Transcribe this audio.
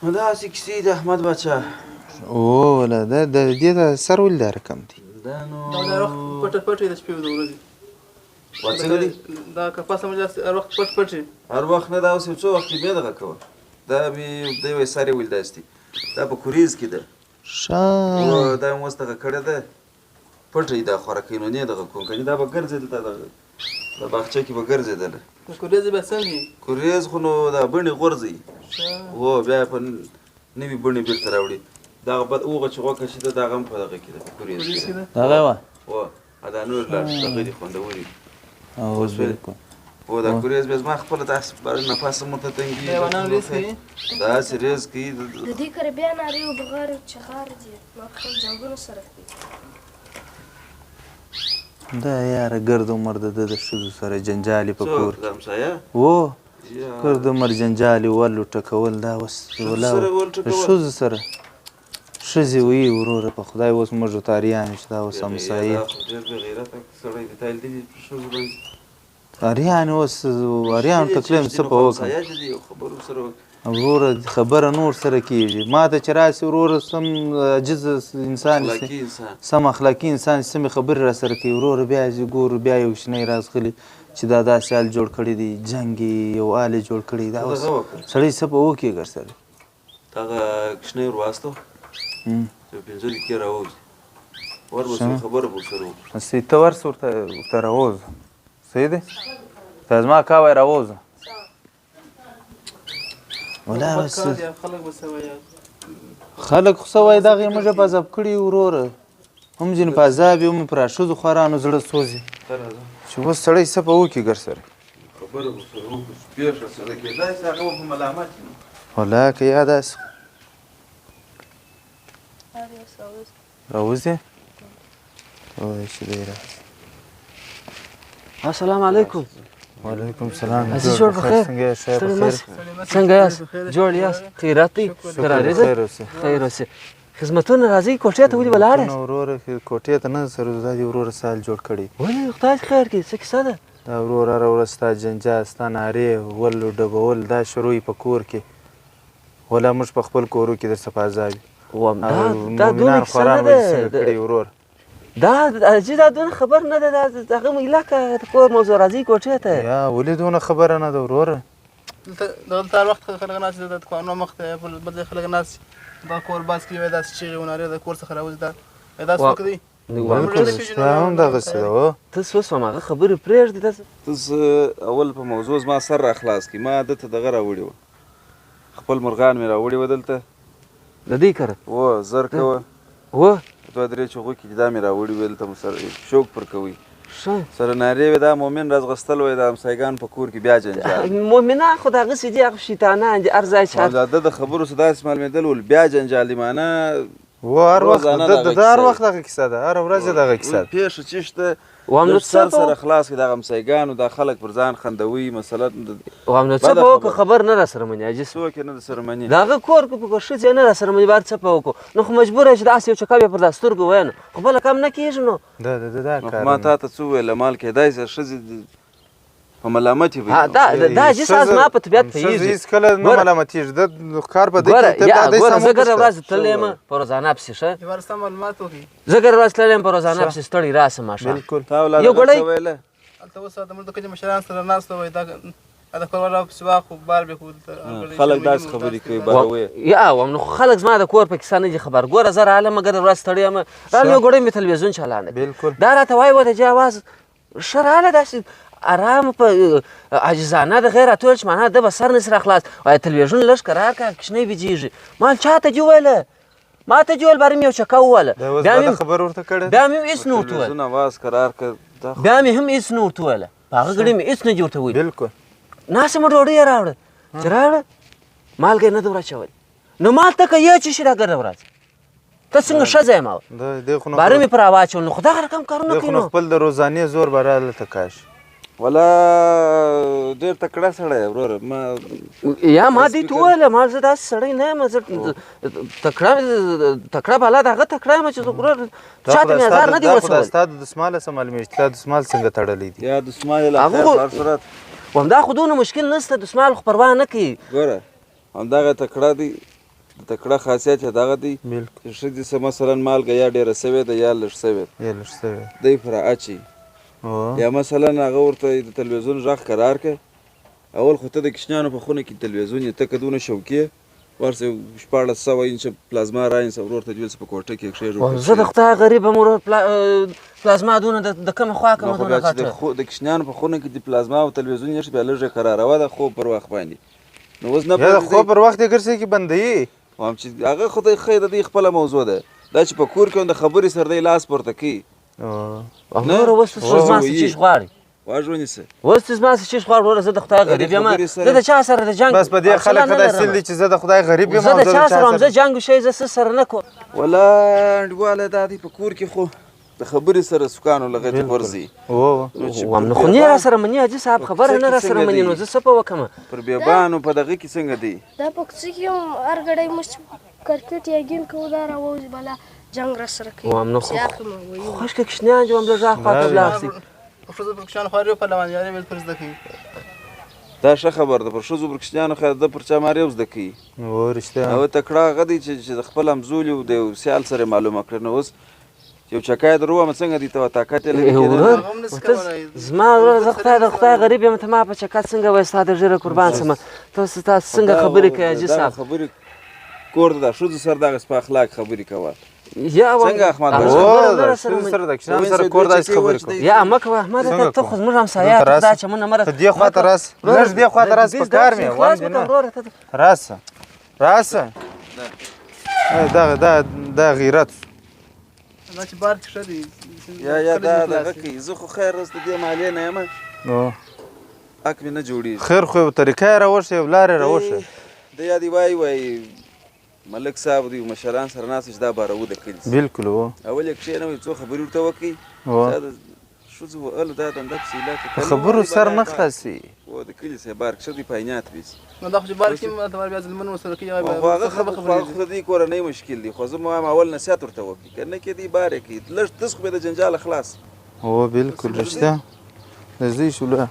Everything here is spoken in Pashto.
نو داسې کیسې د احمد باچا. او ولا دا د دې د سر ولې دا رقم دی؟ دا نو دا هر وخت پټه پټه د شپې او د ورځې. وا څنګه دی؟ دا کپاسه مې داسې هر وخت پټ پټ. هر وخت نه، دا اوس یو څو وخت کې مې دغه کوه. دا مې دی وایي سر یې ولې داسې دی؟ دا په کوریز کې ده. ښه. دا مې اوس دغه کړې ده، پټه یې دا خوراکۍ نو نه دغه کوم، کني دا به ګرځېدل، دا دغه دا باغچه کې به ګرځېدله. نو کوریز به څنګه وي؟ کوریز خو نو دا بڼې غورځوي. هو، بیا یې په نوي بڼې بېرته راوړي. دغه بد اوغه چې غوښه شي ده، دغه هم په دغه کې ده، په کوریز کې ده. دغه وه؟ هو، دا نور لاړ شي، دغه دي خوندورې دي. او بالکل. هو، دا کوریز بیا زما خپله داسې نفس هم ورته تنګېږي. حیوانان ریز کوي؟ داسې ریز کوي. د دې کره بیا نارې او بغارې او چغارې دي، ما په خپل جنګونو سره کوي. دا یاره ګرد عمر د ده د ښځو سره جنجالي په کور کې. همسایه؟ هو، ګرد عمر جنجالي ول ټکول. دا اوس ښځو سره ښځې ویي وروره په خدای اوس موږ ورته اریان یو چې دا اوس همسایه. ډېر بېغیرته سړی دی، تا لیدلي په ښځو باندې؟ اریان اوس اریان ته تلم څه په وکړم وروره؟ خبره نور سره کېږي. ما ته چې راسي وروره، سم عاجز انسان، سم اخلاقي انسان، سمې خبرې را سره کوي وروره. بیا چې ګورو بیا یو کوچنی راځغلي چې دا داسې حال جوړ کړی دی، جنګ یې یو حال یې جوړ کړی. دا اوس سړی څه په وکړي ګر سره؟ دغه کوچنی ور واستو چې 5 دقیقې راووځي، ور به سره خبره به ورسره وکړو. صحیح، ته ورسه ورته راووځه. صحیح دی، ته زما کا وایي راووځه. ولا اوس خلک خو څه وایي، دغه یې موږ په عذاب کړي وروره، هم ځینې په عذاب یو، هم پر ښځو خوارانو زړه سوځي چې اوس سړی څه په وکړي ګر سره؟ خبره به سره وکړو چې پېښه څه ده، کېدای شي هغه به په ملامت وي. ولا که یا داسې راوځي وایي چې دی راځي. السلام علیکم. وعلیکم السلام. عزیز جوړ بخیر. څنګه یې؟ ښه بخیر. څنګه یاست؟ جوړ یاست؟ خیرات دی؟ قرارې ده؟ خیر اوسې. خدمتونه راځئ کوټې ته، ولې ولاړ یاست؟ وروره کوټې ته نه سره دا دې وروره سال جوړ کړی. ولې خدای دې خیر کړي، څه کیسه ده؟ دا ورور هره ورځ ستا جنجال، ستا نارې ول ډبول، دا شروع په کور کې. ولا موږ په خپل کورو کې درڅخه په عذاب یو. دا دونه کیسه نه ده ورور. دا حاجي دا دونه خبر نه ده، دا هغه مو که د کور موضوع. راځئ کوټې ته. یا ولې دونه خبره نه ده وروره؟ دلته دلته هر وخت خلک ناست دي، د دوکانونو مخ ته بل ځای خلک ناست دي. دا کور باز کې وایي داسې چیغې او نارې د کور څخه راوځي، دا دا څوک دی؟ بالکل رښتیا هم دغسې ده. هو، ته څه وسوم هغه خبرې پرېږدي. ته اول په موضوع زما سر را خلاص کړي. ما ده ته دغه راوړي وه، خپل مرغان مې راوړي وه دلته د دوی کره. هو، زر کوه. هو، 2 3 چوغکې دي، دا مې راوړي وې دلته، مو سره شوق پر کوي. ښه، سره نارې وې، دا مؤمن راځغستل وای، دا همسایګان په کور کې بیا جنجال. مؤمنان خو دغسې دي، هغه شیطانان دي هر ځای چې دا د خبرو څه داسې معلومېدل ول بیا جنجال دی. معنا هو، هر وخت د هر وخت دغه کیسه ده، هره ورځ دغه کیسه ده. پېښه چې شته وام نو سر سره خلاص کړي، دغه همسایګانو دا خلک پر ځان خندوي مثلا. وام نو څه به وکړو، خبر نه را سره مني حاجي. څوک یې نه درسره مني؟ د هغه کور کې په ښځې نه را سره مني، باید څه په وکړو؟ نو خو مجبور یې چې داسې یو چکه بیا پر دا سترګو وایه، نو خو بله کم نه کېږي. نو دا دا دا کار ما تا ته څه وویل، مال کېدای شي ښځې په ملامتې وي. دا دا حاجي صاحب زما په طبیعت پوهېږي. ښځې هېڅکله نه ملامتېږي، د کار په ده کې. ته ګوره، زه ګره ورځ تللی یم په روزانه پسې. ښه، زه ګره ورځ تللی یم په روزانه پسې، ستړی راسم ماښام. بالکل. تا ولا یو ګړی هلته اوس د موږ د کلي مشران سره ناست وای، دا د کور والا پسې واخو بار به کول. خلک داسې خبرې کوي باروي. یا وم نو خلک زما د کور په کیسه نه دي خبر. ګوره زه رالم ګره ورځ ستړی یم، رالم یو ګړی مې تلویزیون چالان. بالکل. دا راته وایي وته چې اواز ښه راله داسې ارام په عاجزانه د غیر راته ویل چې معنا ده به سر نه سي راخلاص. وایي تلویزیون لږ کرار کړه، کوچنی بجېږي. مال چا ته دې وویله؟ ما ته دې وویل باره مې یو چکه ووهله. بیا مې خبر ورته کړې، بیا مې هم هېڅ نه ورته وویل. اواز کرار کړه. بیا مې هم هېڅ نه ورته وویله، په هغه ګړي مې هېڅ نه دي ورته ویلي. بالکل. ناسې مو ډوډۍ یې راوړه، چې راوړه مالګه یې نه ده ور اچولې. نو مال ته که یې چې شي را ګرده ورځ ته څنګه ښځه یم؟ باره مې پر راواچول، نو خو دغه رقم کارونه کوي. نو خپل د روزانې زور به رالته کاش. ولا ډېر تکړه سړی وروره. ما یا ما دې ته وویله، ما زه داسې سړی نه یم، زه تکړه تکړه بالا د هغه تکړه یم چې وروره چا ته مې ازار نه دی ورسولی. ستا د دستماله څه معلومېږي چې تا دستمال څنګه تړلی دی؟ یا دستمال یې لا خیر په هر صورت. همدا خو دونه مشکل نشته، دستمال خو پروا نه کوي. ګوره همدغه تکړه دی. د تکړه خاصیت یې دغه دی بالکل چې ښځې څه مثلا مالګه یا ډېره سوې ده یا لږ سوې ده، یا لږ سوې دی پر اچي. یا مثلا هغه ورته د تلویزیون غږ کرار که، اول خو ته د کوچنیانو په خونه کې تلویزیون یې، ته که دونه شوقي ورسې 1600 اینچه پلازما راینسه، ورور ته دې ویل چې په کوټه کې کښېږو. زه د خدای غریب یم ورور، پلازما دونه د کومه خوا کومه دونه غټه. د کوچنیانو په خونه کې د پلازما او تلویزیون یې بیا لږ یې کراروه د خوب پر وخت باندې. نو اوس نه یا د خوب پر وخت یې ګرځي کې بندوي. وایم چې هغه خو دی ښه د دوی خپله موضوع ده، دا چې په کور کې د خبرې سره دی لاس پورته کوي. وروره اوس ته زما څه چیش غواړې؟ غوږ ونیسه. اوس ته زما څه چیش غواړې وروره؟ زه د خدای غریب یم، زه د چا سره د جنګ بس په دې خلک ښه داسې دي چې زه د خدای غریب یم، زه د چا سره زه جنګ شی زه څه سره نه کوم. ولا انډیواله دا دی په کور کې خو د خبرې سره سکانو لغتې غورځي. نو خو نه را سره مني حاجي صاحب، خبره نه را سره مني، نو زه څه په وکړم؟ پر بیابانو په دغه کې څنګه دی؟ دا په کوڅه کې هم هر ګړی موږ چې کرکټ یا ګیم کوو دا راووځي، بلا جنګ را سره کوي. نو خوښ که کوچنیان دي، وم لږ اخوا ته ولاړ شي. پر ښځو پر کوچنیانو خواري پهلوان یاري به پر زده کوي. دا ښه خبر ده، پر ښځو پر کوچنیانو خیر ده پر چا ماري زده کوي. رښتیا هغه تکړه هغه دی چې د خپل همزولي او د یو سیال سره معلومه کړه. نو اوس یو چکای در ووهم څنګه دی ته طاقت یې لري؟ زما وروره زه خدای د خدای غریب یم، ته ما په چکا څنګه وایې؟ ستا د ږیره قربان سم، ته څنګه خبرې کوې حاجي صاحب؟ خبرې کور ته د ښځو سره دغسې په اخلاق خبرې کوه. څنګه احمد سره د کوچنیانو سره کور داسې خبرې کوه. یا مه کوه احمده، ته خو زموږ همسایه ته دا چمنه مه ته دې خوا ته راسه، لږ دې خوا ته راسه، په کار مې راسه راسه. دا دا غیرت دا چې بار کې ښه دی. یا یا دا دغه کوي. زه خو خیر اوس د دې محلې نه یم، حق مې نه جوړېږي. خیر خو یو طریقه یې راوښیه، یو لار یې راوښیه. دی یا دی وایي وایي ملک صاحب دی مشران سره ناست چې دا باروو د کلي. بالکل و اول یې کښېنوي څو خبرې ورته وکړي. دا د ښځو وهلو دا دنده پسې علاقه په خبرو سر نه خلاصوي. و د کلي صاحب بار کښه دی پاینات بیسي. نو دا خو چې بار کې هم بیا ظلمونه ورسره کوي، خو هغه خو د دې کورنۍ مشکل دی. خو زه وایم اول نصیحت ورته وکړي، که نه کېدی بار یې کوي لږ تس خو به د جنجاله خلاص. هو بالکل رښتیا. نږدې شو له